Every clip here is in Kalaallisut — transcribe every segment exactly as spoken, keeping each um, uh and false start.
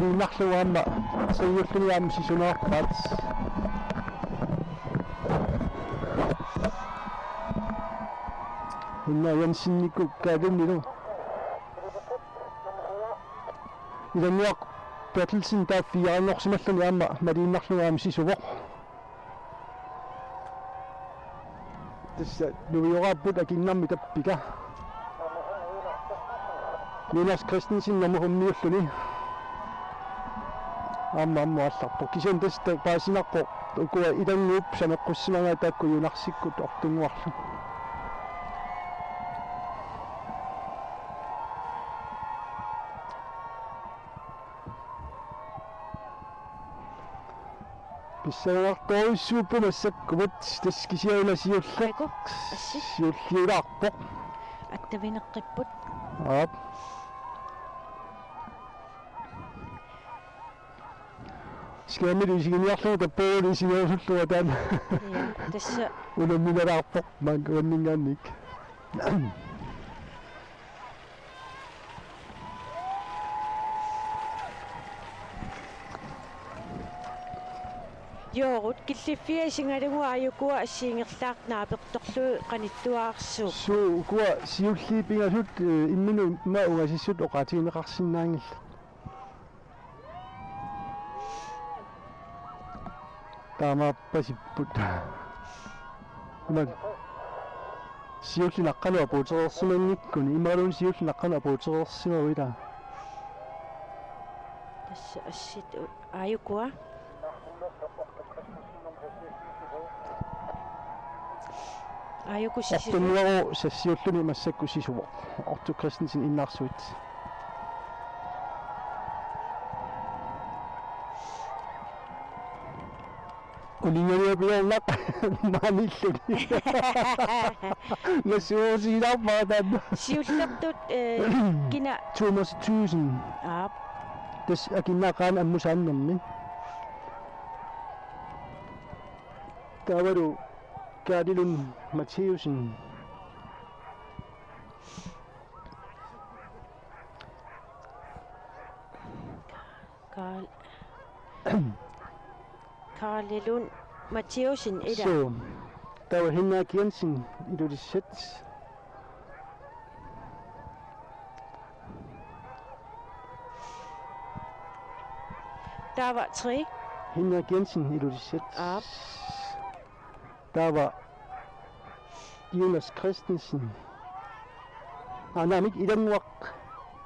Malinnaarlugu aamma siulliullugu aamma sisunaarpaat. Henna Jensen Nikku Kaalunilu. Ilannguaq Berthelsen taava fire-nngorsimalluni aamma malinnaarlugu aamma sisuvoq. Tassa nuioraapput akiinnarmik tappika. Jonas Christensen nummer femmiulluni. Aamma aamma aallarpoq. Kisianni tassa paasinarpoq ukua Ilannguup saneqqussimagaat taakku Jonasikkut ortunnguarlu. Pissanganartorujussuupput massakkumut, tassa kisianni siulleq. Aiku, assi. Siulliulaarpoq. Attavineqqipput. Aap. Skærmit isiginiarlugu tappavugut isigiusullugu taanna. Ja, tassa. Unamminalaarpoq maankuanninngaanniit. Joorut killiffia isigalugu aajukua assigiinngillat naapertorlugit qanittuararsuupput. Suu, ukua siulliit pingasut, eh, imminut immaqa ungasissut oqaatigineqarsinnaanngillat. Taamaappasipput. Imak siulleq naqqanut apuutereersimanngikkuni, imaluunniit siulleq naqqanut apuutereersimagit ilaa. Tassa assit u-, aajukua. Aajuku sisisup. Ortunnguaru sassiulluni massakkut sisuvoq. Otto Christensen innaarsuit. Uninngaaniapiornaq maaniilluni. Nassuusilaarpara taanna. Siullertut, eh, kina? Thomas Thyssen. Aap. Tassa akiinnaaqqaani ammusaannermi. Taavalu Kaali Lund Matthæussen. Kaal-, Kaali Lund Matthæussen, ilaa. Suu. Taava Henrik Jensen, Ilulissat. Taava tre. Henrik Jensen, Ilulissat. Aap. Taava Jonas Christensen. Aa, naamik, Ilannguaq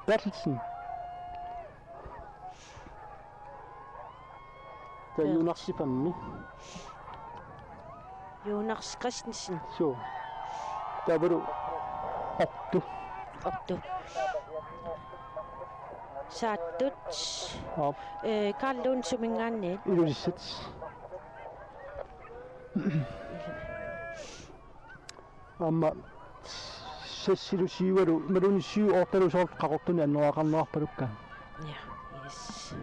Berthelsen. Taava Berthelsen. Jonas femmi. Jonas Christensen. Suu. Taavalu Otto. Otto. Saattut. Aap. Eh, Kaali Lund suminngaanniit? Ilulissat. Aamma sessilu syvilu, imaluunniit syv ottalu soorlu Qaqortuni annoraaqarnerarpalukka. Ja, yes.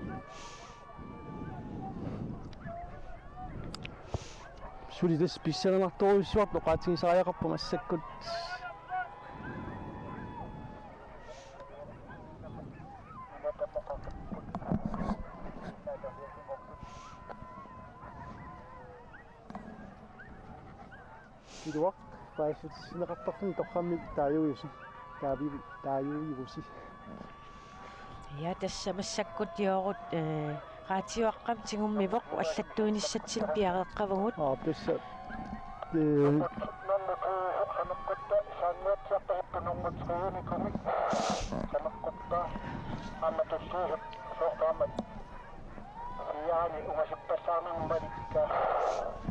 Suli tassa pissanganartorujussuartut oqaatigisariaqarput massakkut. Iluaq, paasissutissinneqartarluni torrammik taaguusi. Taavi-, taaguusi. Ja, tassa massakkut Joorut, eh, raatiuaqqamik tigummivoq, allattuinissatsinnut piareeqqavugut. Aa, tassa, eh,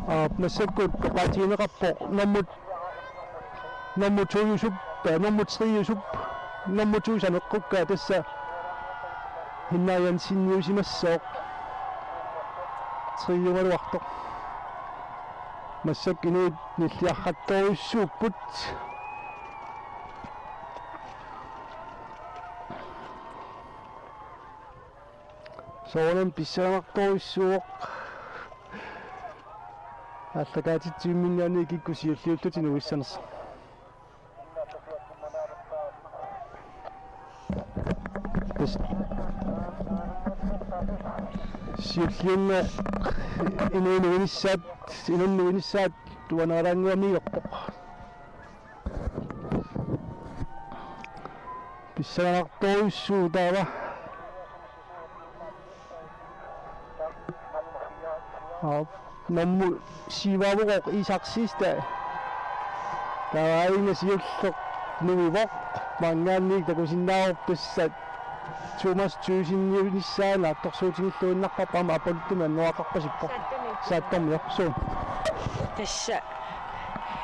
Aap, massakkut oqaatigineqarpoq nummer, nummer to-jusup, eh, nummer tre-jusup, nummer to saneqqukkaa, tassa Henrik Jenseniusimassooq. Tre-jugaluartoq. Massakkut inuit nilliarrattorujussuupput. Soorunami pissanganartorujussuuvoq. Aallakaatitsivimminngaanniit kikkut siulliullutik nuissanersut. Tassa. Siulliunneq inuunuinissaat, inunnuinissaat tuaneralaannguamiilerpoq. Pissanganartorujussuuvoq taava. Aap, nummer syv-avoq Isak Siegstad. Taava aajuna siulleq nuivoq, maanngaanniit takusinnaavarput tassa Thomas Thyssen-iunissaa naatsorsuutigilluinnarparput, aamma Apollo-mi annoraaqarpasippoq. Saattormiorsuaq. Tassa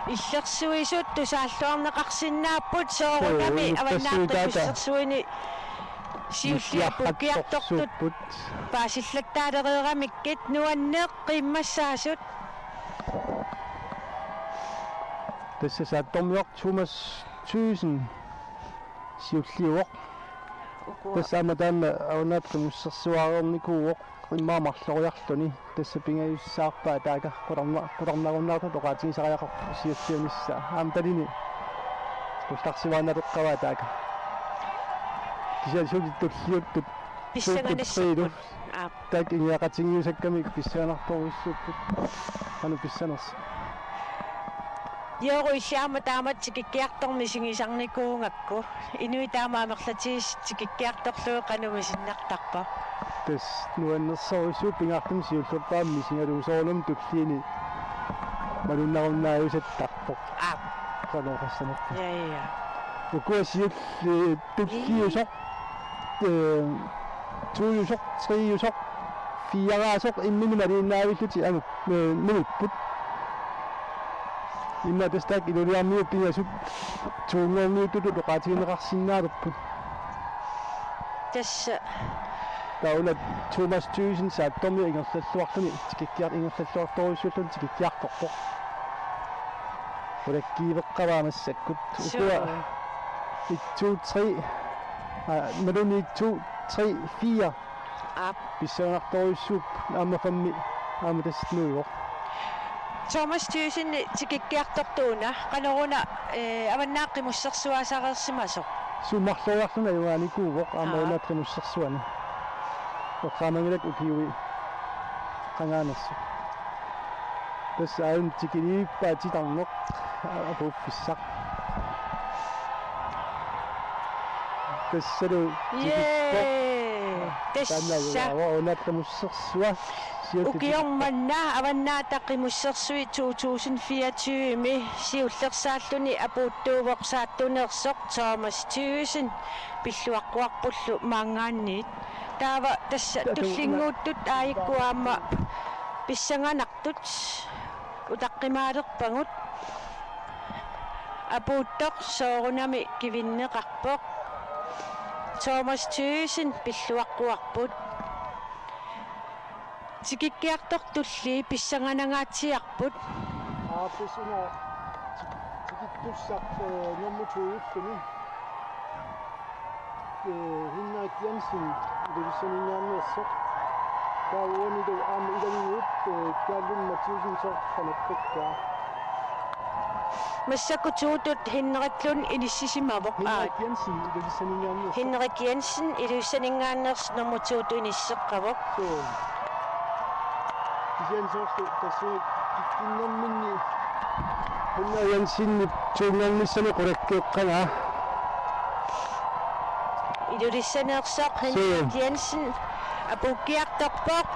illersuisut tusaalluarneqarsinnaapput soorunami. Suu, avannaartut illersuitaata. Tussersuini siulliit apuukkiartortut. Illiartorsuupput. Paasillattaalereeramikkit nuanneq qiimmassaasut. Tassa saattormiorsuaq Thomas Thyssen siulliuvoq. Ukua. Tassa aamma taanna avannaata qimussersuareernikuuvoq, immaqa marloriarluni. Tassa pingajussaarpaa taakku qularna-, qularnarunnaartut oqaatigisariaqarput siulliunissaa. Aamma talini qullarsivaannaleqqavaa taakku. Kisianni suli tulliuttut. Pissanganassapput. Suuttut triilu. Aap. Taakku ingiaqatigiusakkamik pissanganartorujussuupput. Qanoq pissanersoq. Joorujussuaq aamma taamatut tikikkiartorneq misigisarnikuugakku. Inuit taama amerlatigisut tikikkiartorlugit qanoq misinnartarpa? Tassa nuannersorujussuuvoq, pingaartumik siullerpaamik misigalugu soorunami tulliini malunnarunnaajusattarpoq. Aap. Qanoq oqassanerpa. Ja, ja. Ukua siulliit, eh, tulliusoq, eh, tojusoq, trejusoq, fireusoq imminnut maliinnaavillutik angu-, eh, nuipput. Immaqa tassa taakku iluliarmiut pingasut tohundredenngorniuttutut oqaatigineqarsinnaalerput. Tassa. Taava una Thomas Thyssen saattormiusoq ingerlalluarluni tikikkiar-, ingerlalluartorujussuulluni tikikkiartorpoq. Qulakkiiveqqavaa massakkut. Suu. Ukua et, to, tre. Aa, imaluunniit et, to, tre, fire. Aap. Pissanganartorujussuupput aamma femmi aamma tassa nuivoq. Thomas Thyssen tikikkiartortuuna, qanoruna, eh, avannaata qimussersuaasareersimasoq? Suu, marloriarluni ajugaanikuuvoq aamma. Aa. Avannaata qimussersuani. Eqqaamanngilakka ukiui qangaanersoq. Tassa aajuna tikiliivippaa titarneq apuuffissaq. Tassalu tikippoq. Jee! Tassa. Taanna ajugaavoq avannaata qimussersua. Siulleq tikippoq. Ukioq manna Avannaata Qimussersui to tusind fireogtyve-mi siullersaalluni apuuttuuvoq saattuneersoq Thomas Thyssen, pilluaqquarpullu maanngaanniit. Taava tassa. Taava tullinnguuttut aajuku aamma pissanganartut utaqqimaalerpagut. Apuuttoq soorunami kivinneqarpoq. Thomas Thyssen pilluaqquarput. Tikikkiartortulli pissanganangaatsiarput. Aap, tassa una tik-, tikittussaq, eh, nummer to-ulluni. Eh, Henrik Jensen, Ilulissaninngaanneersoq. Taava uanilu aamma ilannguup, eh, Kaalun Mathiassen soorlu qanoq pekkaa. Massakkut tuutut Henrik Lund inissisimavoq. Henrik Jensen, Ilulissaninngaanneersoq. Henrik Jensen, Ilulissaninngaanneersoq nummer to-tut inisseqqavoq. Suu. Kisianni soorlu tassa kikkinnerminni Henrik Jensenip tuunngornissani qulakkeeqqagaa. Ilulissaneersoq Henrik. Suu. Jensen apuukkiartorpoq.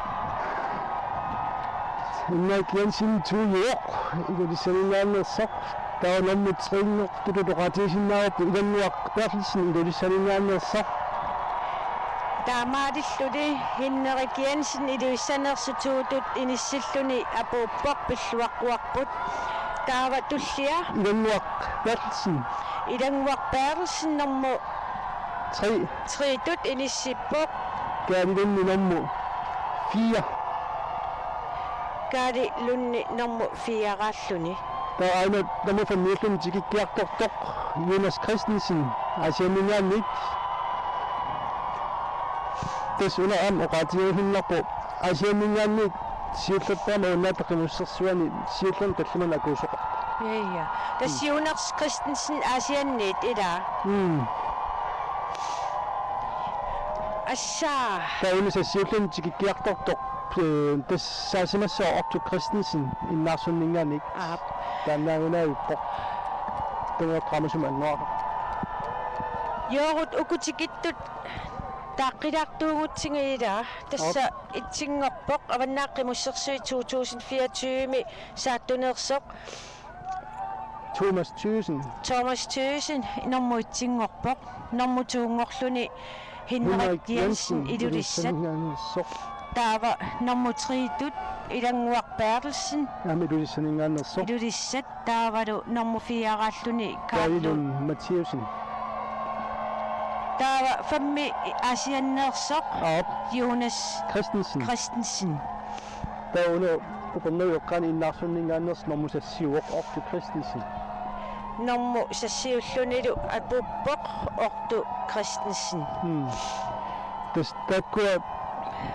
Henrik Jensen tojuvoq, Ilulissaninngaanneersoq. Taava nummer tre-nngortutut oqaatigisinnaavarput Ilannguaq Berthelsen, Ilulissaninngaanneersoq. Taamaalilluni Henrik Jensen Ilulissaneersoq to-tut inissilluni apuuppoq, pilluaqquarput. Taava tullia. Ilannguaq Berthelsen. Ilannguaq Berthelsen nummer tre. Tre-tut inissippoq. Kaali Lund nummer fire. Kaali Lund nummer fire-raalluni. Taava aajuna nummer fem-iulluni tikikkiartortoq Jonas Christensen, Aasianninngaanniit. Tassa una aamma oqaatigiinnarpoq Aasianninngaanniit siullerpaamik Avannaata Qimussersuani siullermik tallimanik akuusoqarpoq. Ja, ja. Tassa Jonas Christensen Aasianniit, ilaa? Mm. Assaa. Taava una sassiulluni tikikkiartortoq, eh, tassaasimassaaq Otto Christensen Innaarsunninngaanniit. Aap. Taannaagunarpoq. Tungaanut qaamasumik annoraaq. Joorut uku tikittut taaqqilaartuugutsigit ilaa. Tassa Aap. Etsinngorpoq Avannaata Qimussersuit to tusind fireogtyve-mi saattuneersoq. Thomas Thygesen. Thomas Thygesen, nummer etsinngorpoq. Nummer to-nngorluni Henrik Henrik Jensen, Jensen, Ilulissat. Ilulissaninngaanneersoq. Taava nummer tre-tut Ilannguaq Berthelsen. Aamma Ilulissaninngaanneersoq. Ilulissat, taavalu nummer fire-raalluni Kaarlu Kaarlu Mathiassen. Taava fem-mi Aasianneersoq. Aap. Jonas Christensen. Christensen. Taava una Upernavik eqqaani Innaarsunninngaanneersoq nummer sassiuvoq Otto Christensen. Nummer sassiullunilu apuuppoq Otto Christensen. Mm. Tassa taakkua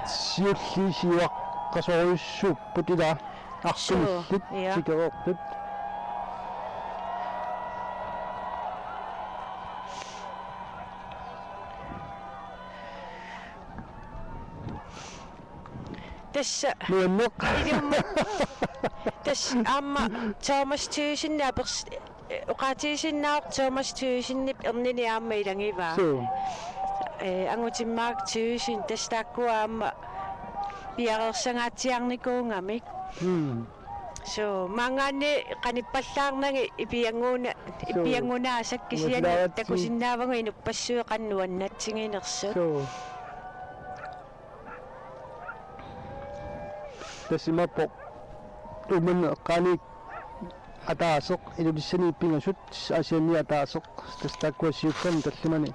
siulliit siuaqqasorujussuupput ilaa artumillit Suu, ja. Tikereertut. Tassa. Nuanneq. Ilumut. Tassa aamma Thomas Thygesen apers-, oqaatigisinnaavoq Thomas Thygesen-ip ernini aamma ilagivaa. Suu. Eh, Angutimmaak Thygesen, tassa taakkua aamma piareersangaatsiarnikuugamik. Mm. Suu, maanngaanniit qanippallaarnagit ipiannguna-, Suu. Ipianngunaassakka kisianni Umatilaaratsi. Takusinnaavagut inuppassuit qanoq nuannatsiginersut. Suu. Tassa imaappoq Uummannaq eqqaani ataaseq, Ilulissani pingasut, Aasianni ataaseq, tassa taakkua siullermik tallimani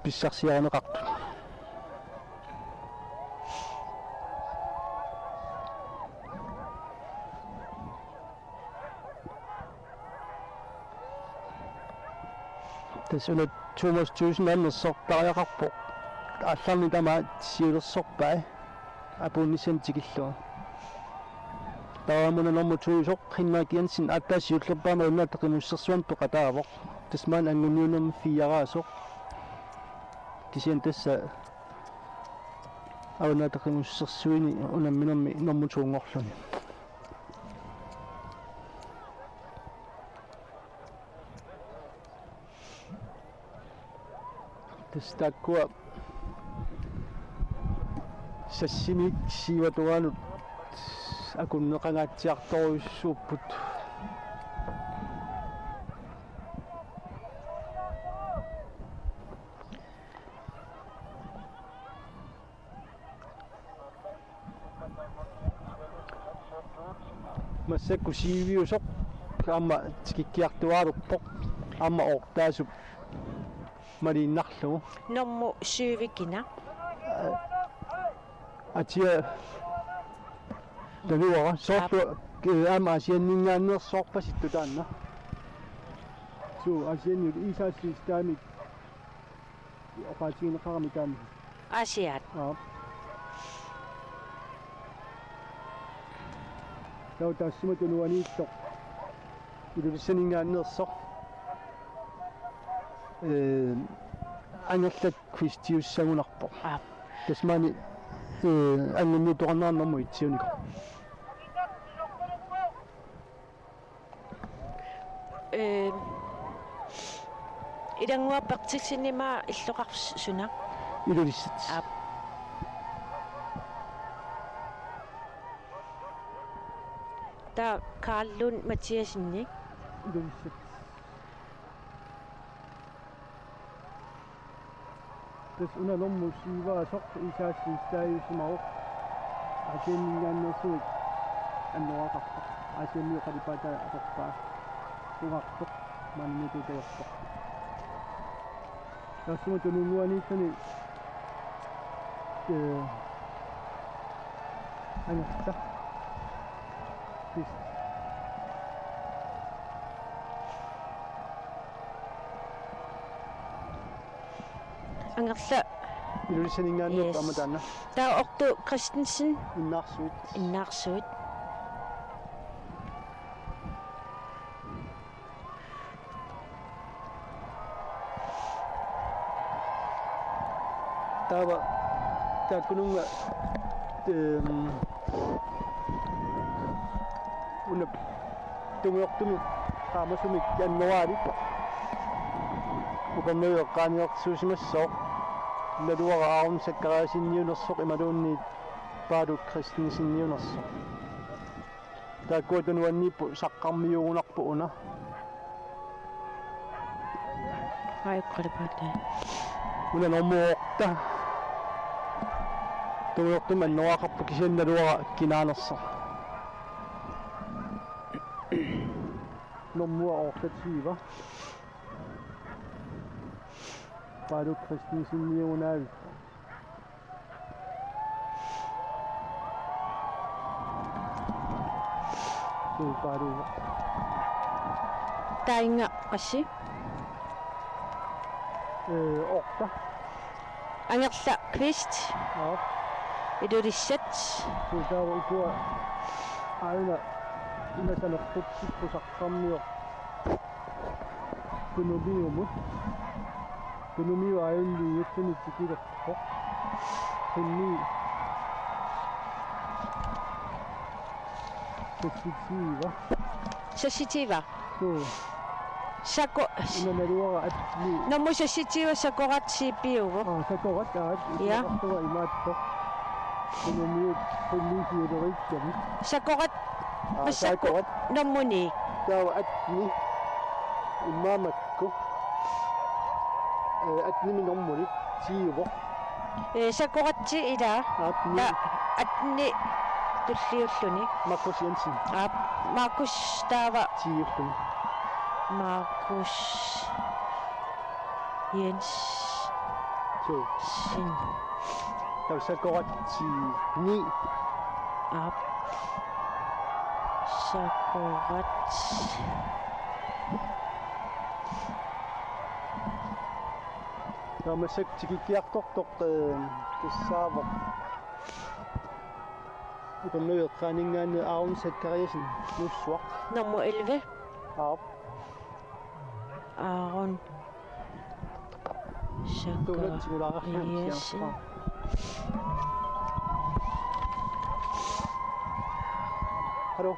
pissarsiarineqartut. Tassa una Thomas Thygesen aamma nersortariaqarpoq. Aallarni tamaat siulersorpai apuunnissamut tikillugu. Taava aamma una nummer to-iusoq Henrik Jensen aatsaat siullerpaamik Avannaata Qimussersuarmi peqataavoq. Tassa maani anguniunnermi fire-raasoq. Kisianni tassa Avannaata Qimussersuini unamminermi nummer to-nngorluni. Tassa taakkua sassimiit siuatungaanut akunneqangaatsiartorujussuupput. Massakkut siviusoq aamma tikikkiartuaalerpoq aamma oortaasup maliinnarlugu. Nummer syv-ikkina. Atia tanuara soorlu, eh, aamma Aasianninngaanneersoorpasittoq taanna. Suu, Aasianniut Isaac Lindstedimik oqaatigineqarami taanna. Aasiaat. Aap. Taava taassuma tunuaniittoq Ilulissaninngaanneersoq. Eh, Angerlak Kristiussagunarpoq. Aap. Tassa maani, eh, anguniuttoqarnera nummer et-iunikoq. Eh, Ilannguaq Berthelsen ima illoqarfik suna? Ilulissat. Aap. Taava Karl Lund Mathiassen-ik? Ilulissat. Tassa una nummer syv-aasoq Isaac Lindstediusimavoq. Aasianninngaanneersunik annoraaqarpoq. Aasianniut qalipaatai atorpaa. Tungaartoq maaniittoq ajorpoq. Taassuma tunuaniittuni, eh, Angerlak. Tassa. Angerlak. Ilulissaninngaanniit. Yes. Aamma taanna. Taava Otto Christensen. Innaarsuit. Innaarsuit. Taava taakkununnga, ehm, una tungujortumik qaamasumik annoraalik Upernaviup eqqaaniortuusimassooq, naluara Aron Zachariasenniunersoq imaluunniit Palu Christenseniunersoq. Taakkua tunuanniipput, saqqarmiuugunarpoq una. Ai, qalipaatai. Una nummer otte. Tungujortumik annoraaqarpoq, kisianni naluara kinaanersoq. Nummer otteogtyve. Palu Christenseniugunarpoq. Suu, Palu. Taanna qassi? Eh, otte. Angerla Kvist. Joo. Ilulissat. Suu, taava ukua aajuna imasanertutsippu saqqarmioq. Tunumiumut. Tunumiu aajunniulluni tikilerpoq. Tunni. Seksogtyve. Seksogtyve. Suu. Sako-, Una naluara atni. Nummer seksogtyve, Sakorat C P-uvoq. Aa, Sakorat, aa, Ja. Imaattoq. Tunumiut, tunni siuleriikkami. Sakorat. Aa, Sako-, Sakorat. Nummer ni. Taava atni. Immaqa makku. Eh, atnimi nummerit tyve. Eh, Sakoratsi ila. Atni. Ta-, atni tulliulluni. Markus Jensen. Aap, Markus taava. Tyve. Markus Jens-, Suu. Sin. Taava Sakoratsi ni. Aap. Sakorat. Taava massakkut tikikkiartortoq, eh, tassaavoq Upernaviup eqqaaninngaanniit Aron Zachariasen, Nuussuaq. Nummer elleve. Aap. Aron Tuulat singulaarfiansiaq. Zachariasen. Hallo.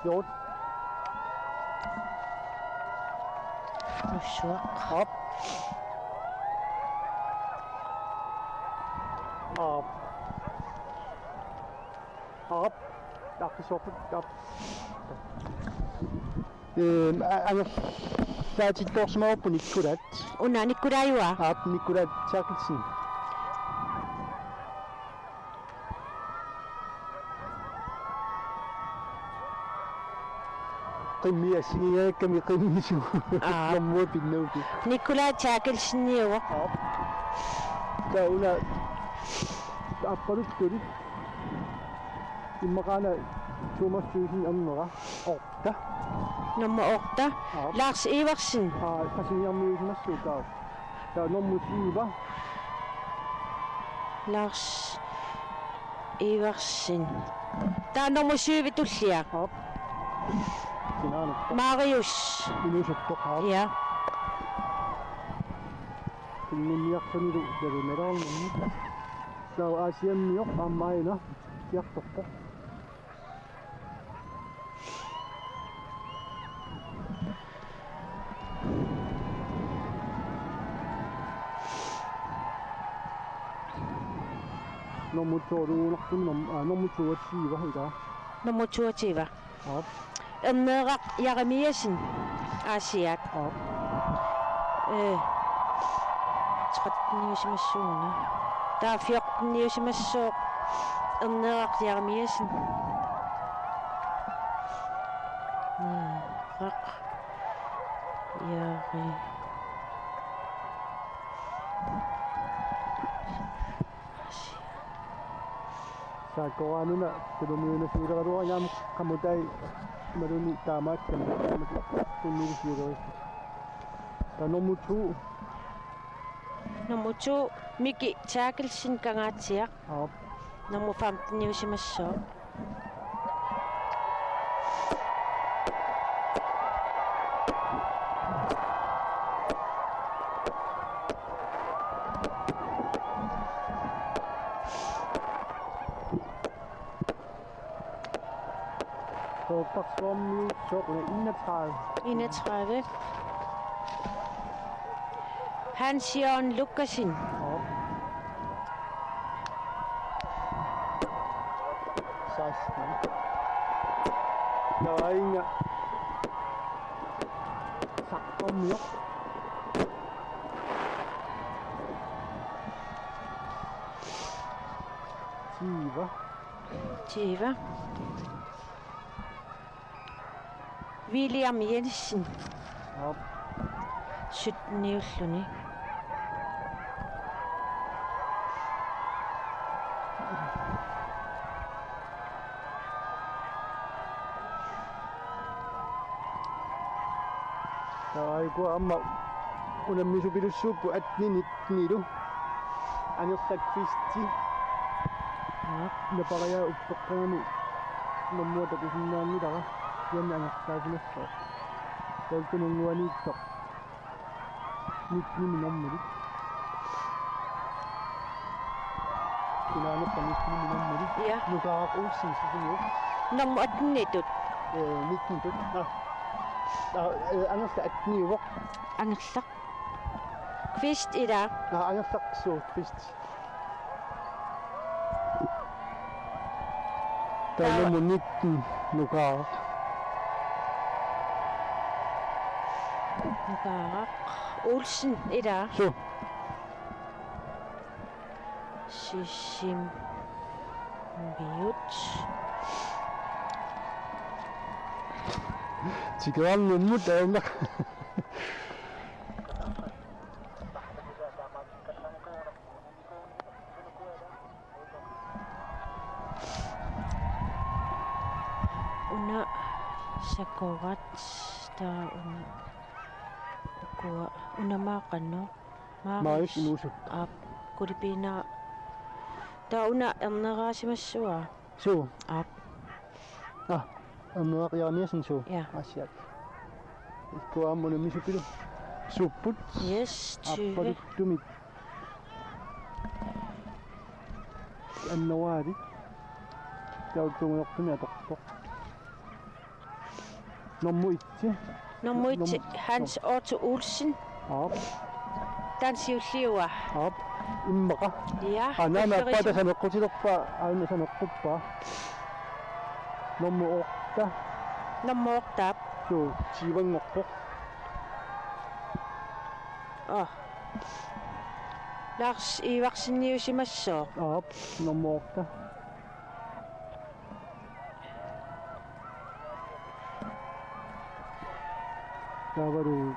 Jort. Nuussuaq. Aap. Aap. Aap. Taqqissuarput, aap. Ehm, a-, angerlaatittoorsimavarput Nikkulaat. Una Nikkulaajua? Aap, Nikkulaat Therkelsen. Qimmit assigiinngikkamik qimmisoq. Aap. Nummer pinnagu. Nikkulaat Therkelseniuvoq. Aap. Taava una aappaluttunik. Immaqaana Thomas Thygesen ernera. Otte. Nummer otte. Aap. Lars Iversen. Aa, qasimiarmiusimassuk taava. Taava nummer syv. Lars Iversen. Taava nummer syv tullia. Aap. Sinaanut. Marius. Inuusuttoq, aap. Ja. Tunniunniarsanilu talunnalaarnermut. Taava Aasiammioq aamma aajuna tikikkiartorpoq. Nummer to, du, nummer, ah, nummer toogtyve, ikke? Nummer toogtyve. Aap. Erneeraq Jeremiassen, Aasiaat. Aap. Eh, tretteniusimassuuna. Taava fjorteniusimassooq Erneeraq Jeremiassen. Erneeraq Jere-, Saakkoraanuna tunumiunasuuleraluarami qamutai imaluunniit taamaakkami taamaakkami tunniusiulerissut. Taava nummer to. Nummer to, Miki Therkelsen, Kangaatsiaq. Aap. Nummer femteniusimassooq. Oppe Stormiup soquna enogtredive. Enogtredive. Hans Jørgen Lukassen. Op. Seksten. Der var en, ja. Saqqummiup. Tyve. Tyve. William Jensen. Op. Sytteniulluni. Taava ukua aamma unammisupilussuupput attenit nittenillu. Angerlaq Kristi. Aap. Napariaq uppeqqagami nummerit takusinnaanngilara. Kisianni angerlaasimassooq. Taava ukiup unnguaniittoq nittenimi nummerit. Kinaannerpa nittenimi nummerit? Ja. Nukaaraq Olsen Sisimiut. Nummer attenitut. Øh, nittenitut. Nå. Nå, øh, Angerlaq atteniuvoq. Angerlaq. Kvist ila. Nå, Angerlaq, suu, Kvist. Taava taava nummer nitten, Nukaaraq. Nukaaraq. Olsen ila. Suu. Sisimiut. Tikeraarnermut aamma. Una Sakorat, taava una ukua, una maani qanoq. Marius Marius Inuusuk. Aap, Kulipiina. Taava una erneraasimassavaa. Suu. Aap. Ah, Annuaq Jeremiassen, suu. Ja. Asiat. Ukua aamma unammisupilu. Suupput. Yes, tyve. Aappaluttumik. Annoraali. Taava tungujortumik atortoq. Nummer et. Nummer et, Nummer Hans Otto Olsen. Aap. Taanna siulliua. Aap. Immaqa. Ja, aana appaa Ullerissum. Tasaneqqutilerpaa, aana saneqquppaa. Nummer otte. Nummer otte. Suu, tyvenngorpoq. Åh. Lars Ivarseniusimassooq. Aap, nummer otte. Taavalu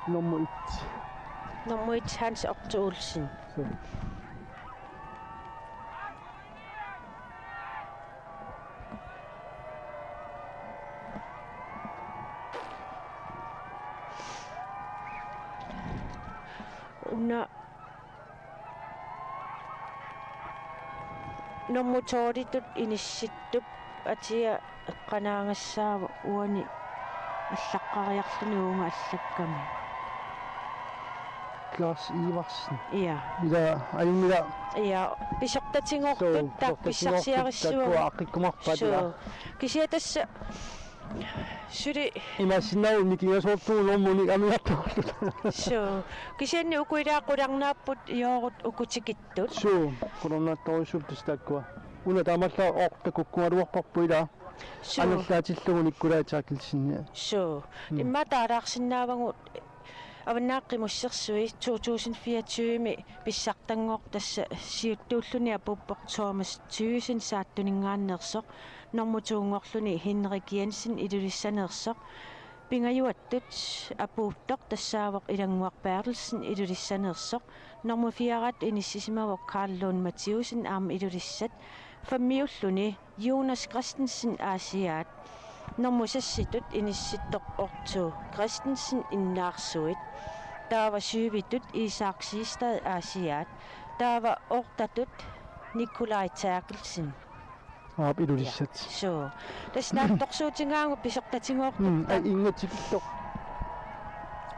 nummer et. Nummer et, Hans Otto Olsen. Suu. Una nummer tolvitut inissittup atia eqqanaagassaavoq uani allaqqariarluni uunga allakkami. Lars Iversen. Ja. Ila ajunngilaq. Ja, pisortatigoortut. Suu, taakku pisortatigoortut pissarsiarissuagut. Taakku aaqqikkumaarpaat ila. Suu. Kisianni tassa suli imaassinnaavoq nikingasoortugut normunik amigartuarluta. Suu. Kisianni uku ila qularnaapput iorut uku tikittut. Suu, qularnaattorujussuupput tassa taakkua. Una taamaallaat otte kukkugaluarparput ila. Suu. Angerlaatillugu Nikolaj Terkelsen. Suu. Mm. Immaqa taalaarsinnaavagut Avannaata Qimussersui to tusind fireogtyve-mi pissartanngortoq, tassa siuttuulluni apuuppoq Thomas Thyssen Saattuninngaanneersoq, normu to-nngorluni Henrik Jensen Ilulissaneersoq, pingajuattut apuuttoq tassaavoq Ilannguaq Berthelsen Ilulissaneersoq, normu fire-at inissisimavoq Karl Lund Mathæussen aamma Ilulissat, femmiulluni Jonas Christensen Aasiaat, normu seks-itut inissittoq Otto Christensen Innaarsuit, taava syv-itut Isak Siegstad Aasiaat, taava otte-tut Nikolaj Terkelsen. Aap, Ilulissat. Ja. Suu. Tassa naatsorsuutigaagut pisortatigoortut. Mm, ai, taakku ingatikilloq.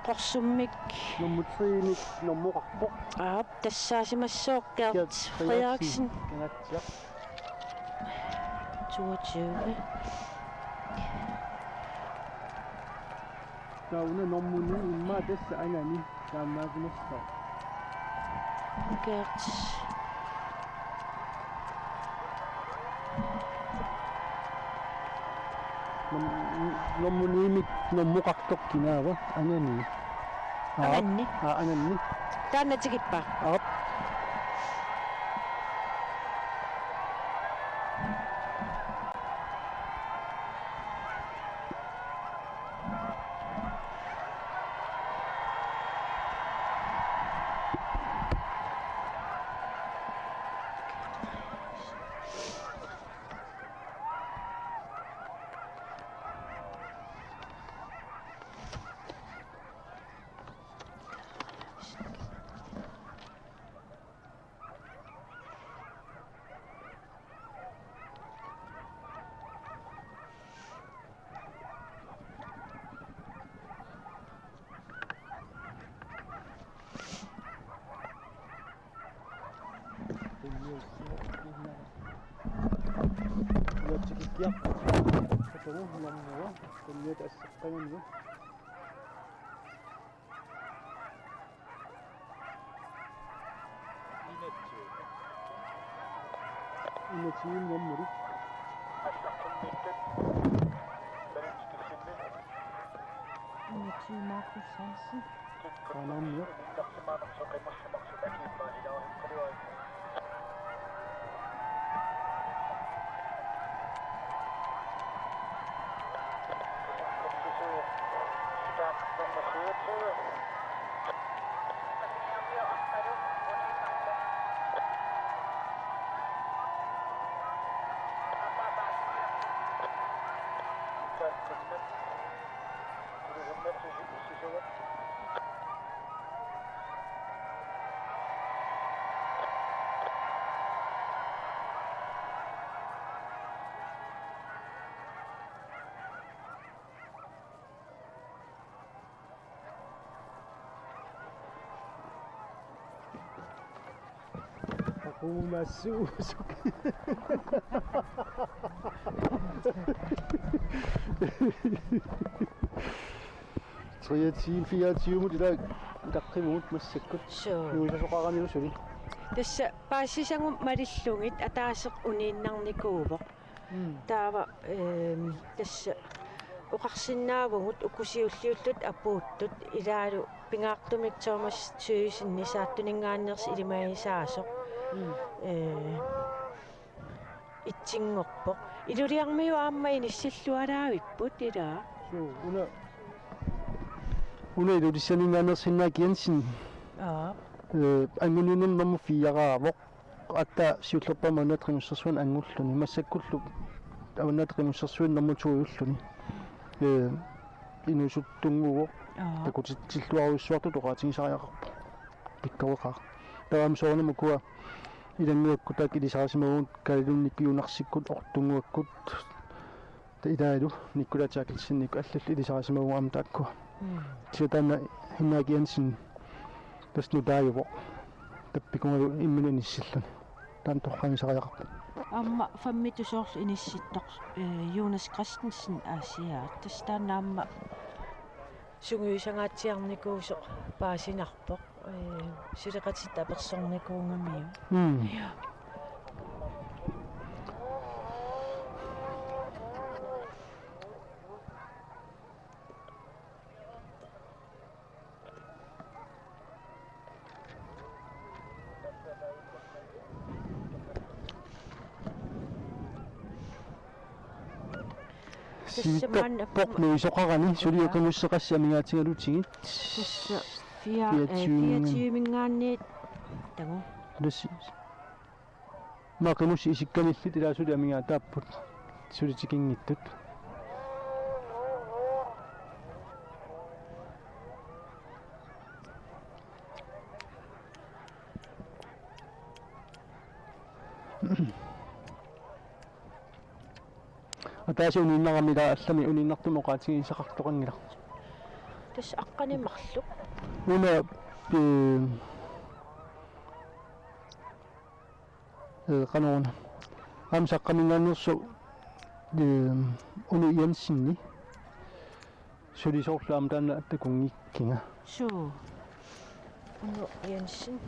Qorsummik. Nummer tre-mik, nummer otte. Aap, tassaasimassooq Gert Gert Frederiksen. Frederiksen. Kangaatsiaq. Toogtyve. Una normu ni immaqa tassa angani taamaaginnassaaq. Gert. Normu-, normu ni-mik normuqartoq kinaava? Angani. Aap. Anganni. Aa, anganni. Taanna tikippa? Aap. Enogtyve nummer. Enogtyve Markus Hansen. Qanammiaq. Aqumassuusuk. Treogtyve, fireogtyve-mut ilaa utaqqivugut massakkut. Suu. Nuisasoqaranilu suli. Tassa paasisagut malillugit ataaseq uniinnarnikuuvoq. Mm. Taava, ehm, tassa oqarsinnaavugut uku siulliullutik apuuttut ilaalu pingaartumik Thomas Thygesen Saartuninngaanneersoq ilimagisaasoq. Mm. Eh, itsinngorpoq. Ilulissarmiut aamma inissilluaraavipput ilaa. Suu, una, una Ilulissaninngaanneersoq Hinnaak Jensen. Aa. Eh, anguniunnermi nummer fire-raavoq. Aatsaat siullerpaamik Avannaata Qimussersuani angulluni. Massakkullu Avannaata Qimussersuani nummer to-ulluni. Eh, inuusuttunnguuvoq. Aa. Takutitsilluarujussuartut oqaatigisariaqarpoq. Pikkoreqaaq. Taava aamma soorunami ukua ilannguakkut taakku ilisarisimavugut Kalaallit Nunaannikkut Juunarsikkut Ortunnguakkut. Taava ilaalu Nikolaj Terkelsenikkut allallu ilisarisimavugut aamma taakkua. Mm. Kisianni taanna Hinnaak Jensen tassa nutaajuvoq. Tappikuugalu imminut inissilluni. Taanna torragisariaqarpoq. Aamma femmitut soorlu inissittoq, eh, Jonas Christensen Aasiaat. Tassa taanna aamma sungiusangaatsiarnikuusoq paasinarpoq. Eh, suleqatitta apersornikuugamiuk. Mm. Ja. Tassa maanna sivitsorpoq nuisoqarani, suli, ja, qimusseqassi amigaatigalutigit. Tassa fia-, eh, fireogtyve-minngaanniit. Fireogtyve-minngaanniit. Tagu. Tassa. Maanna qimussit isikkanillit ilaa suli amigaataapput. Suli tikinngitsut. Ataaseq uniinnarami ilaa allamik uniinnartumik oqaatigisaqartoqanngilaq. Tassa aqqaneq-marluk. Una, eh, eh, qanoruna. Aamma Saqqaminngaanneersoq, eh, Unu Jensenip. Suli soorlu aamma taanna takunngikkiga. Suu. Uno Jensen.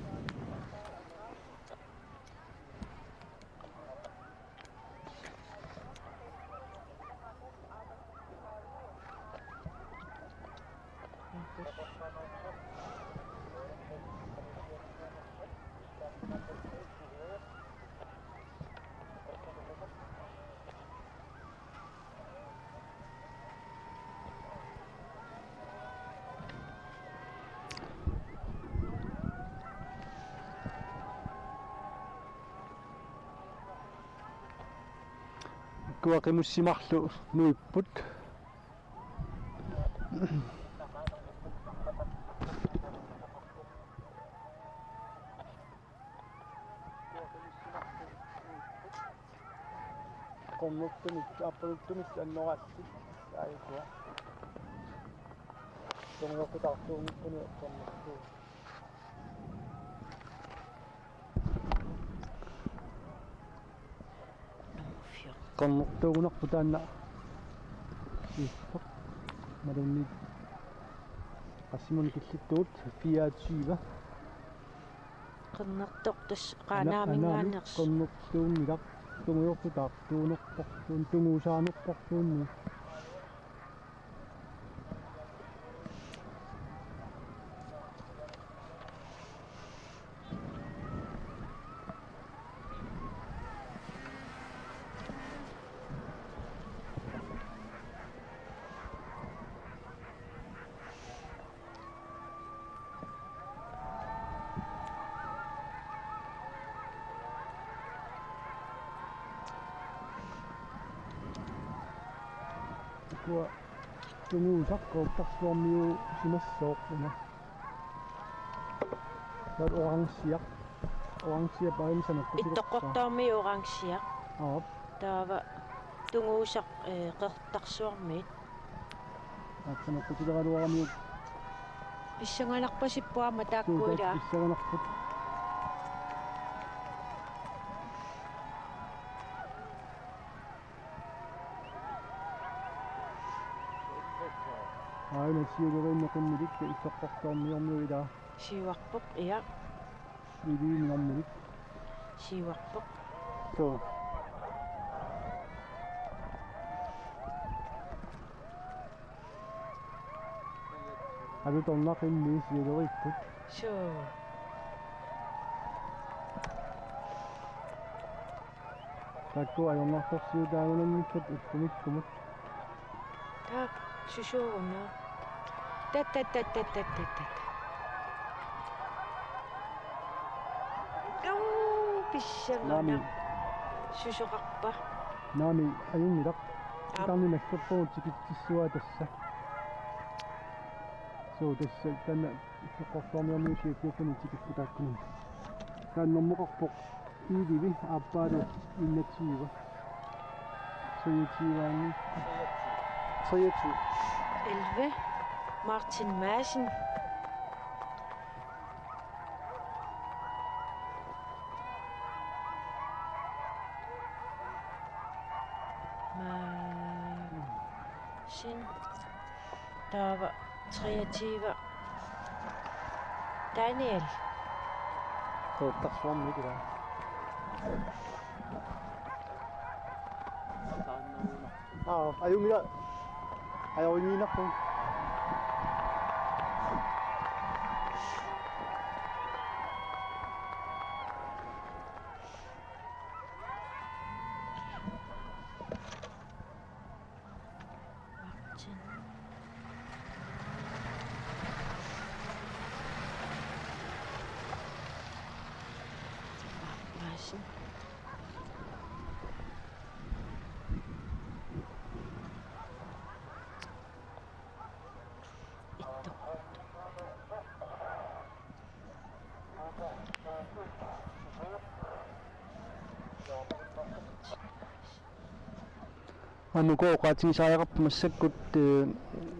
Ukua qimussit marluk nuipput. Qernertumik, aappaluttumik annoraatsit. Aajukua. Tungujorput taartuunngippunga qernertuuvoq. Qernertuugunarpoq taanna. Iippoq. Malunnit. Qassimunit killittugut fireogtyve. Qernertoq tassa Qaanaaminngaanneersoq. Qernertuunngilaq, tungujorput taartuunerporluunniit, tunguusaanerporluunniit. Ukua tunguusaq Qeqertarsuarmiuusimassooq una. Taava orangiaq. Orangiaq paamisa nakkutilaa. Ittoqqortoormiut orangiaq. Aap. Taava tunguusaq, ee, Qeqertarsuarmiit. Aatsaat nakkutileraluaramiuk. Pissanganarpasippoq aamma taakku ilaa. Pissanganarput. Aana siuleriinneqimmilik Ittoqqortoormiormiut ilaa. Siuarpoq, ja. Iliiniormilik. Siuarpoq. Suu. Alutornaq immiit siuleriipput. Suu. Taakku ajornartorsiutaannginnakku ullumikkut. Taava susuuna. Tat, tat, tat. Uu, pissanganaq. Naamik. Susoqarpa? Naamik, ajunngilaq. Aap. Taanna nakkorpoq tikitsissuaa tassa. Suu, tassa taanna Ittoqqortoormiormiut siulliulluni tikiffik taakkunani. Taanna normoqarpoq elleve, aappaalu enogtyve. Treogtyve. Treogtyve. Elleve. Martin Madsen. Madsen. Taava treogtyve. Daniel. Qeqertarsuarmiit ilaa. Aa, ajunngilaq. Ajorinngilaq. Aamma uku oqaatigisariaqarput massakkut, eh,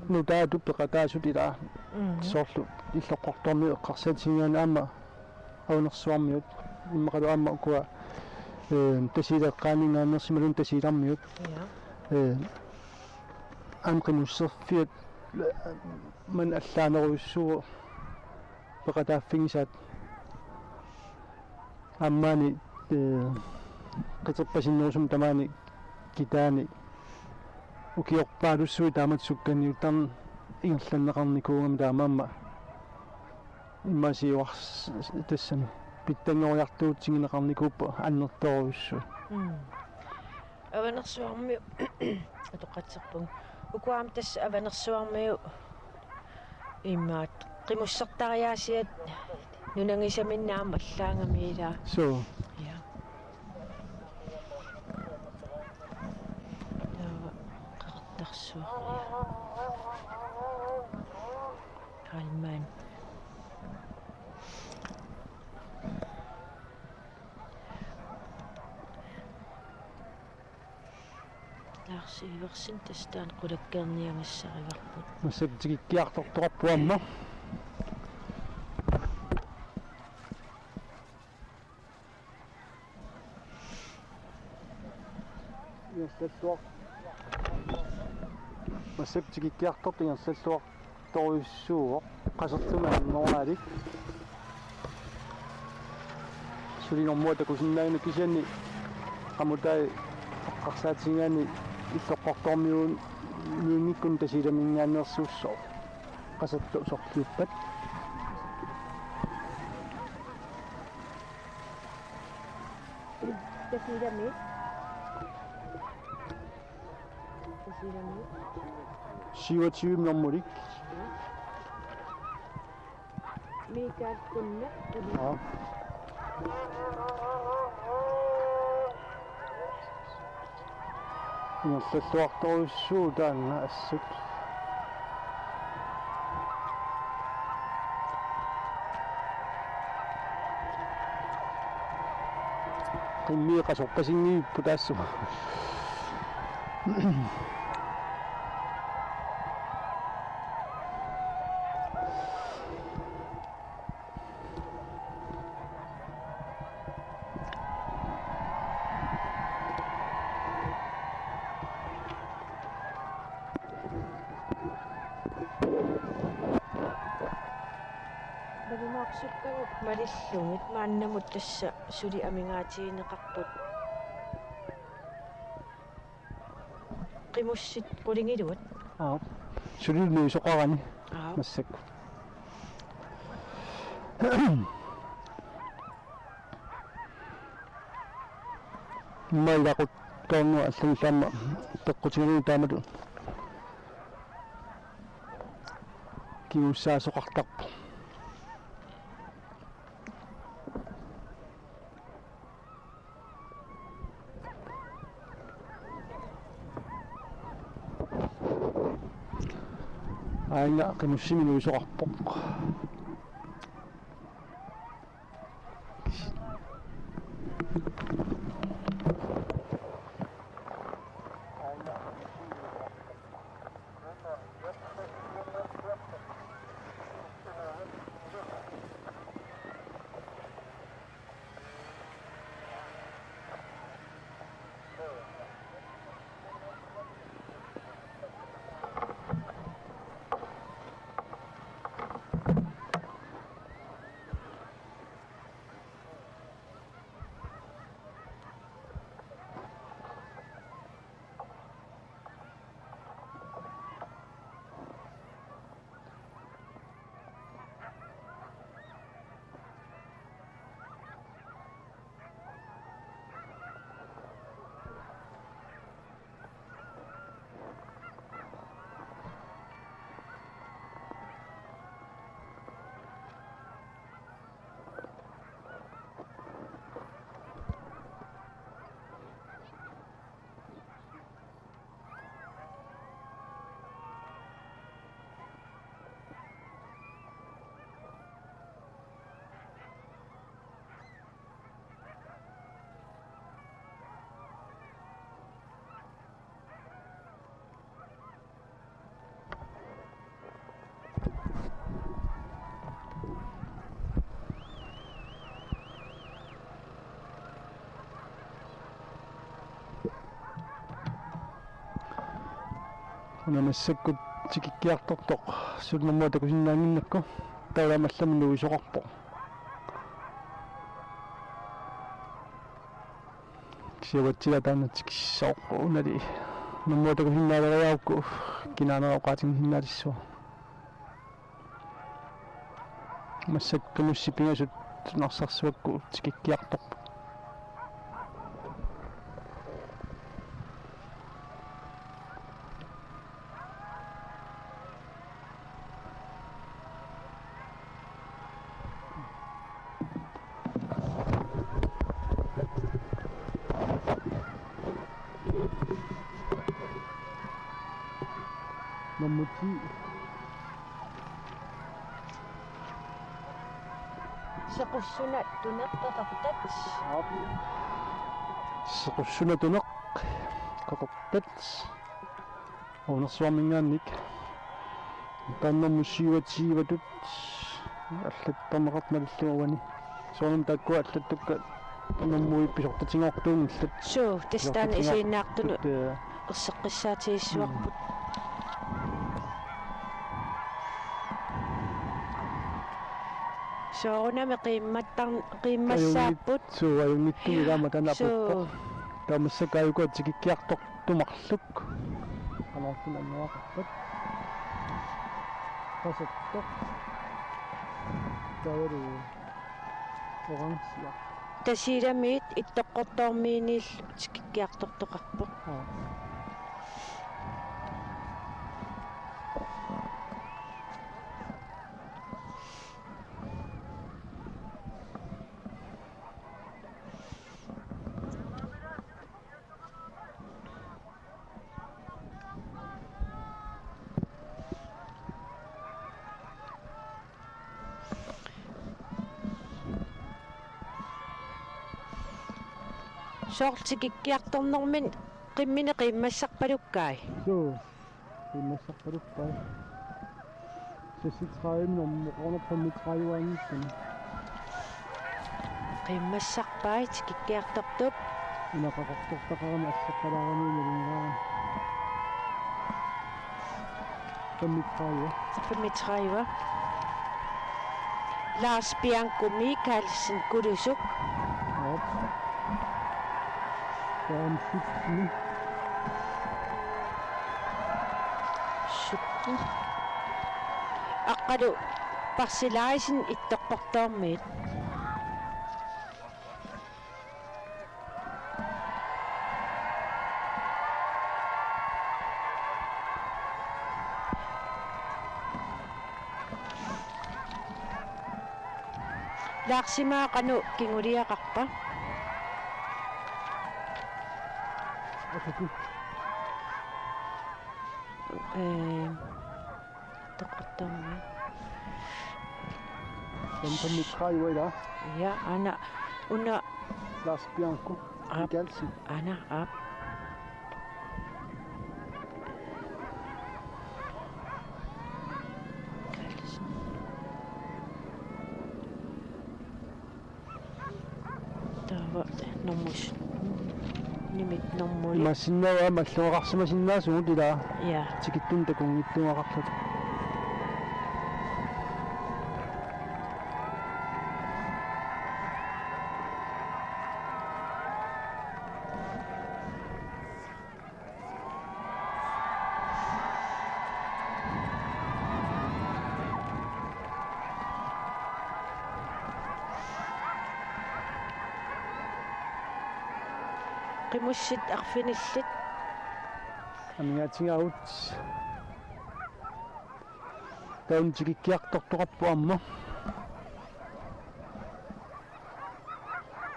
nutaatut peqataasut ilaa. Mm. Soorlu Illoqqortoormiut eqqarsaatigigaanni aamma Avanersuarmiut, immaqalu aamma ukua, eh, Tasiilaq eqqaaninngaanneersimallutik Tasiilarmiut. Ja. Eh, aamma qimusserfiat Maani allaanerujussuuvoq peqataaffigisaat. Aamma maani, ee, qiterpasinnerusumik tamaani kitaani ukiorpaalussuit taamatut sukkaniuttarneq ingerlanneqarnikuugami, taamaammat immaqa siuars-, tassami pitsanngoriartuutigineqarnikuupput annertoorujussuit. Mm. Avanersuarmiut atoqqatserpunga. Uku aamma tassa Avanersuarmiut imaattoq qimussertariaasiat nunangisaminni aamma allaagami, ilaa. Suu. Ja. Taava Qeqertarsuarmiut. Halman. Lars Iversen tassa taanna qulakkeerniagassarivarput. Massakkut tikikkiartortoqarpoq aamma. Ingerlalluar-, massakkut tikikkiartortoq ingerlalluartorujussuuvoq. Qasertumik annernaalik. Suli normu takusinnaaginnarpoq, kisianni qamutai eqqarsaatigigaanni illoqqortoormiunngikkunik Tasiilaminngaanneersuussooq. Qasertoq sorliuppat. Tasiilami. Tasiilami. Syvogtyve normulik. Michael Kunne. Ja. Ingerlalluartorujussuuvoq taanna assut. Qimmii qasorpasinngivipput taassuma. Nalunaarsukkavut malillugit maannamut tassa suli amigaatigineqarput. Qimussit qulingiluat. Aap. Suli nuisoqarani. Aap. Massakkut. Immaqa ilaquttoornera allanillu aamma peqqutigalugu taamatut kingussaasoqartarpoq. Aajuna qimussimik nuisoqarpoq. Una massakkut Tikikkiartortoq suli nummerit takusinnaannginnakku, taava allamut nuisoqarpoq. Siavatsilaat taanna tikissooq, unali nummerit takusinnaaleriarukku kinaanera oqaatigisinnaalissuaq. Massakkut Qimussit pingasut Narsarsuakkut tikikkiartorput. Nummer ti. Sequssuna Tuneq Qeqertat. Aap. Sequssuna Tuneq Qeqertat. Uunersuarminngaanniit. Taanna nummer syvogtyve-tut allattarneqarmat malillugu uani. Soorunami taakkua allattukkat nummerit pisortatigoortuunngillat. Suu, tassa taanna pisortatigoortut, isiginnaartunut, ee, erseqqissaatigissavarput. Soorunami qiimmattar-, qiimmassaapput. Ajunngit-, suu, ajunngitsumik, ee, ilaama taanna, suu, apuuppoq. Taava massakkut aajuku tikikkiartortoq marluk. Qanoq annaaqarpat. Qasortoq. Taavalu orange. Tasiilamiit Ittoqqortoormiiniillu tikikkiartortoqarpoq. Aa. Soorlu tikikkiartornermini qimmini qiimmassarpalukkai. Suu. Qiimmassarpaluppai. Seksogtredive nummer under femogtredive. Qiimmassarpai tikikkiartortup. Una Qaqortortaqarami asseqqalaarami nalunngilara. Femogtredive. Femogtredive. Lars Bianco Michaelsen, Kulusuk. Op. Taam sytten. Sytten. Aqqalu Parsilaisen Ittoqqortoormiit. Laarsimaa qanoq kinguliaqarpa? Asuki. Ee, toqattaarmi. Femten meter, ila. Ja, aana, una. Lars Bianco. Aap. Michaelsen. Aana, aap. Taava nummer s-, nimit nummer. Imaassinnaavoq aamma allugaqarsimasinnaasugut, ila. Ja. Tikittunik takunngitsooraqarluta. Qimussit arfinillit. Amigaatigaavut. Taanna tikikkiartortoqarpoq aamma.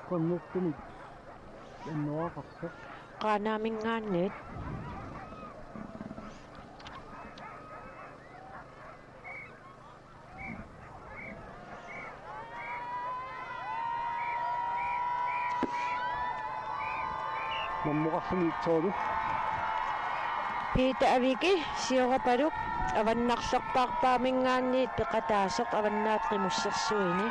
Qannertumik annoaqarpoq. Qaanaaminngaanniit. Nummer arfinik tolv. Peter Aviki, Siorapaluk, avannarlerpaarpaaminngaanniit peqataasoq Avannaata Qimussersuini.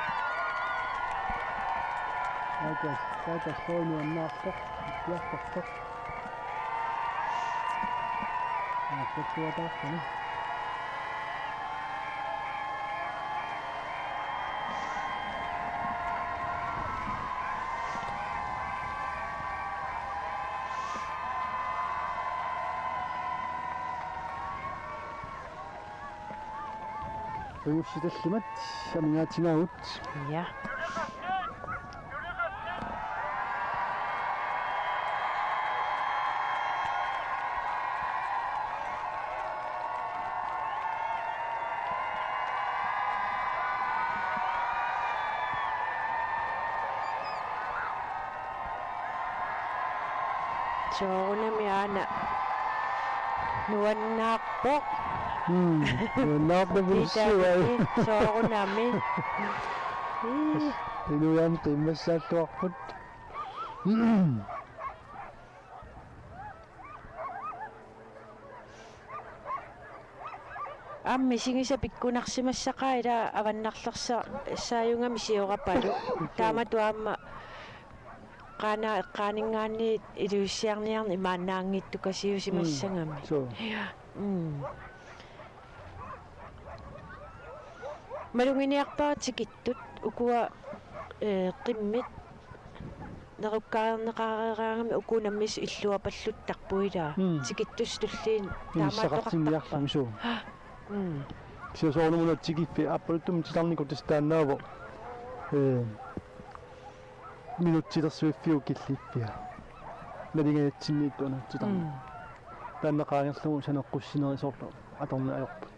Atas, atas soorlu annaartoq, tikikkiartortoq. Aa, seksuataartani. Qimussit tallimat amigaatigaavut. Ja. Soorunami aana nuannaarpoq. Mm, nuannaarpoq. Kiisalu soorunami. Ii. Inuiaat qiimmassaalluarput. Aamma misigisaq pikkunarsimassaqaaq, ila avannarlersa-, saajungami siorapalu. Taamatut aamma qaana-, eqqaaninngaanniit iliuussiarniarneq imaannaanngittukasiusimassagami. Mm. Suu. Ja. Mm. Maluginiarpara tikittut ukua, eh, qimmit nerukkaarneqareeraangami uku nammineq illuapalluttarput, ila. Mm. Tikittussat tulliit taamaattoqartarput. Inissaqartinniarlugit, suu. Mm. Kisianni soorunami una tikiffiup aappaluttumik titarnikut tassa taannaavoq, eh, minutsilersuiffiup killiffia. Nalingajatsinniittoq una titarnikkut. Mm. Taanna qaangerlugu saneqqussinerit soorlu atorneq ajorput.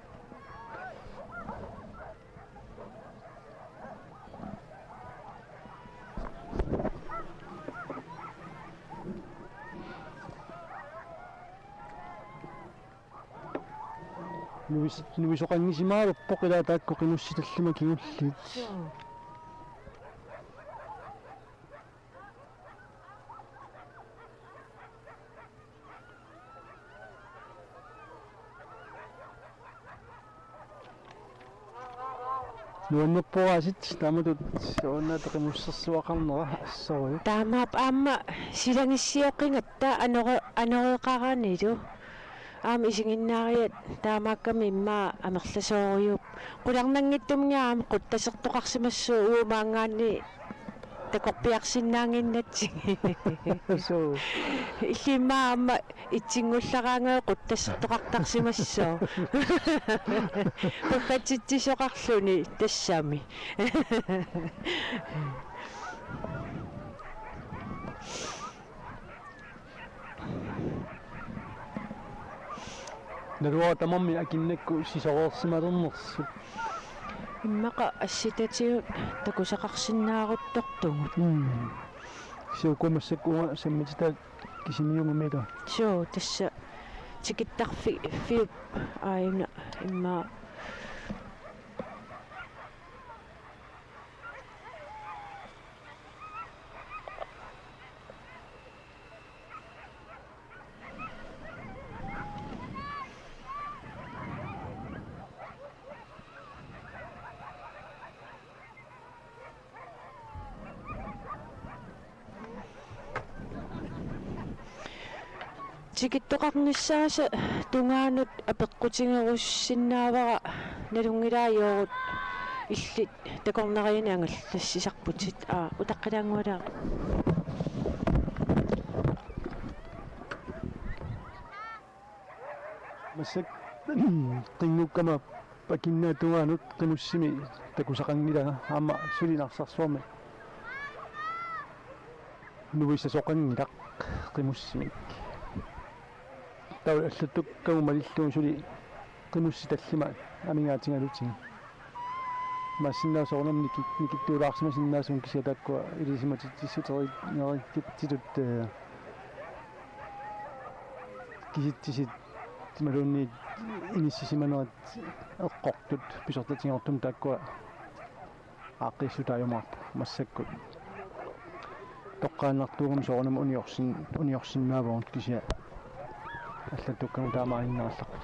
Nuis-, nuisoqanngisimaalerpoq ila taakku qimussit tallimat kingulliit. Joo. Nuannerpoq aasiit taamatut soorunami qimussersuaqarnera assorujuk. Taamaappoq aamma silagissarioqqigatta anore-, anoreqaranilu. Aamma isiginnaariat taamaakkami immaqa amerlasoorujuupput. Qularnanngitsumik aamma quttasertoqarsimassaaq uuma maanngaanniit takorpiarsinnaannginnatsigit. Suu. Illimmi aamma itsingullaraangajoq quttasertoqartarsimassaaq. Pakkatitsisoqarluni tassami. Naluara tamarmik akinnakku sisoreersimalernersut. Immaqa assitatigut takusaqarsinnaaruttortugut. Mm. Suu, uku massakkut uanga sammititaat kisimiugamilu. Suu, tassa tikittarfi-, fiup aajuna immaqa. Tikittoqarnissaasa tungaanut apeqqutigerussinnaavara nalunngilaat Joorut illit takornarianik angallassisarputit. Aa, utaqqilaanngualaaruk. Massakkut qinngukkama pakinnaat tungaanut qimussimi takusaqanngilanga aamma suli Narsarsuarmi nuisasoqanngilaq qimussimik. Taava allattukkagut malillugu suli qimussit tallimat amigaatigalugit. Imaassinnaavoq soorunami niki-, nikittuulaarsimasinnaasugut kisianni taakkua ilisimatitsissut eri-, nerikkitsitut, eh, kisitsisit imaluunniit inissisimanerit eqqortut pisortatigoortumik taakkua aaqqiissutaajumaarput massakkut. Toqqaannartuugami soorunami uniorsin-, uniorsinnaavugut kisianni allattukkagut taamaaginnarallarput.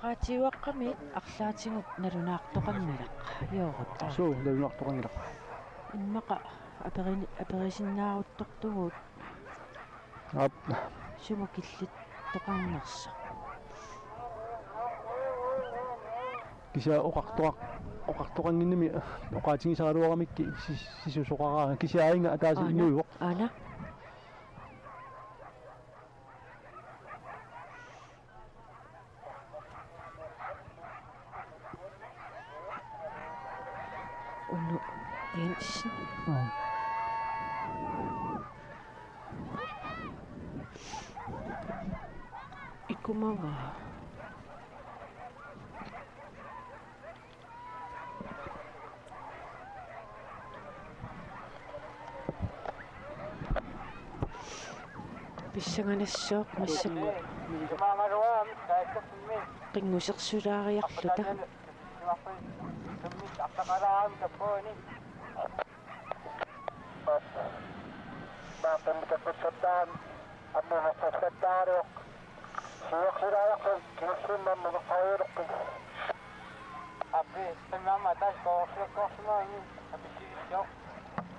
Raatiuaqqami arlaatigut nalunaartoqanngilaq, Joorut. Suu, nalunaartoqanngilaq. Immaqa aperini-, aperisinnaaruttortugut. Aap. Sumut killittoqarnersoq. Kisianni oqartoqa-, oqartoqannginnami oqaatigisaraluaramikku sis-, sisusoqaraangat kisianni aajinnga ataaseq. Aana. Inuuvoq. Jensen. Aa. Ikumavaa. Pissanganassaaq massakkut. Qinngusersulaariarluta.